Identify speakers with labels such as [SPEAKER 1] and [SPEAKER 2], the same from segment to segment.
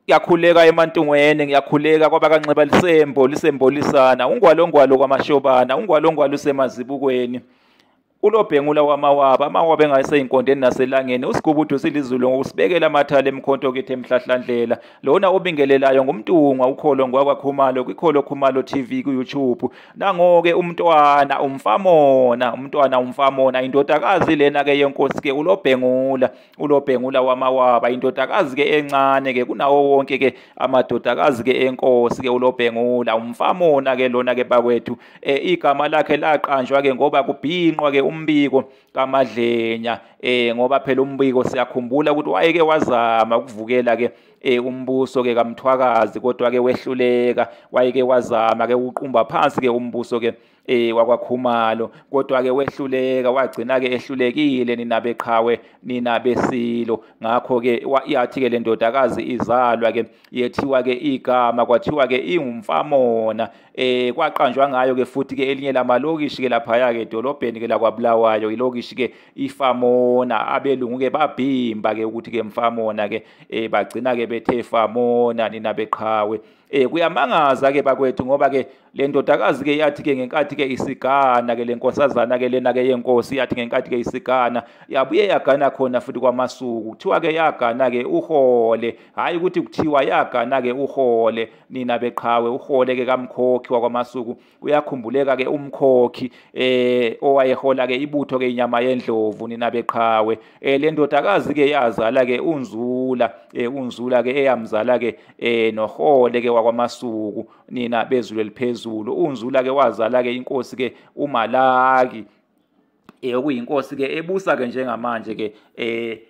[SPEAKER 1] Ngiyakhuleka eMantungweni, ngiyakhuleka kwabakaNxeba lisembo lisembolisana, ungwalongwalo kwamashobana, ungwalongwalo usemazibukweni. Ulobhengula wamawaba, amawaba engaseyinkondeni naselangeni, usigubudu silizulu ngokusibekela amathala emkhonto kithi emhlahlandlela. Lona obingelelayo nguMntungwa ukholo ngwakwaKhumalo kwikholo Khumalo TV ku-YouTube. Nango-ke umntwana umfamona, umntwana umfamona, indodakazi lena-ke yenkosi-ke uLobhengula, uLobhengula wamawaba, indodakazi-ke encane-ke kunawo wonke-ke amadodakazi-ke enkosi-ke uLobhengula, umfamona-ke lona-ke bakwethu. Igama lakhe laqanjwa-ke ngoba kubhinqwa-ke umbiko kaMadlenya, ngoba phela umbiko siyakhumbula ukuthi wayeke wazama ukuvukela ke umbuso ke kaMthwakazi, kodwa ke wehluleka. Wayeke wazama ke ukuqumba phansi ke umbuso ke wakwaKhumalo, kodwa ke wehluleka, wagcina ke ehlulekile nina beqhawe, nina besilo. Ngakho ke yathi ke le ndodakazi izalwa ke yethiwa ke igama, kwathiwa ke ingumfamona. Kwaqanjwa ngayo ke futhi ke elinye lamalokishi ke laphaya ke edolobheni ke lakwaBulawayo, ilokishi ke iFamona. Abelungu ke babhimba ke ukuthi ke Mfamona ke, bagcina ke bethe Famona nina beqhawe. Kuyamangaza ke bakwethu, ngoba ke le ndodakazi ke yathi ke ngenkathi ke isigana ke le nkosazana ke lena ke yenkosi, yathi ngenkathi ke isigana yabuye yagana khona futhi kwaMasuku. Kuthiwa ke yagana ke uhole, hayi ukuthi kuthiwa yagana ke uhole nina beqhawe, uhole ke kaMkhokhi wakwaMasuku. Uyakhumbuleka ke uMkhokhi owayehola ke ibutho ke inyama yendlovu nina beqhawe. Le ndodakazi ke yazala ke uNzula, uNzula ke eyamzala ke nohole ke wakwaMasuku nina bezulu eliphezulu. uNzula ke wazala ke inkosi ke uMalaki, okuyinkosi ke ebusa ke njengamanje ke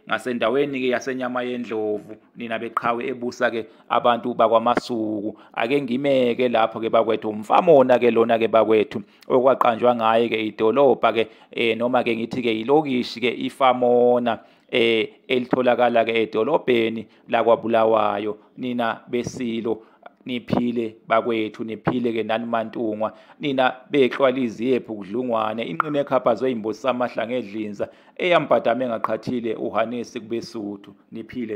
[SPEAKER 1] ngasendaweni ke yasenyama yendlovu nina beqhawe, ebusa ke abantu bakwaMasuku. Ake ngimeke lapho ke bakwethu, umfamona ke lona ke bakwethu okwaqanjwa ngaye ke idolobha ke noma ke ngithi ke ilokishi ke iFamona, elitholakala ke edolobheni lakwaBulawayo nina besilo. Niphile bakwethu, niphile ke nani Mantungwa, nina bexwalizi yephu kudlungwane, inqine ekhaphazwe imbosi samahla ngedlinza, eyambhadame engaqhathile uHanesi kubeSuthu. Niphile.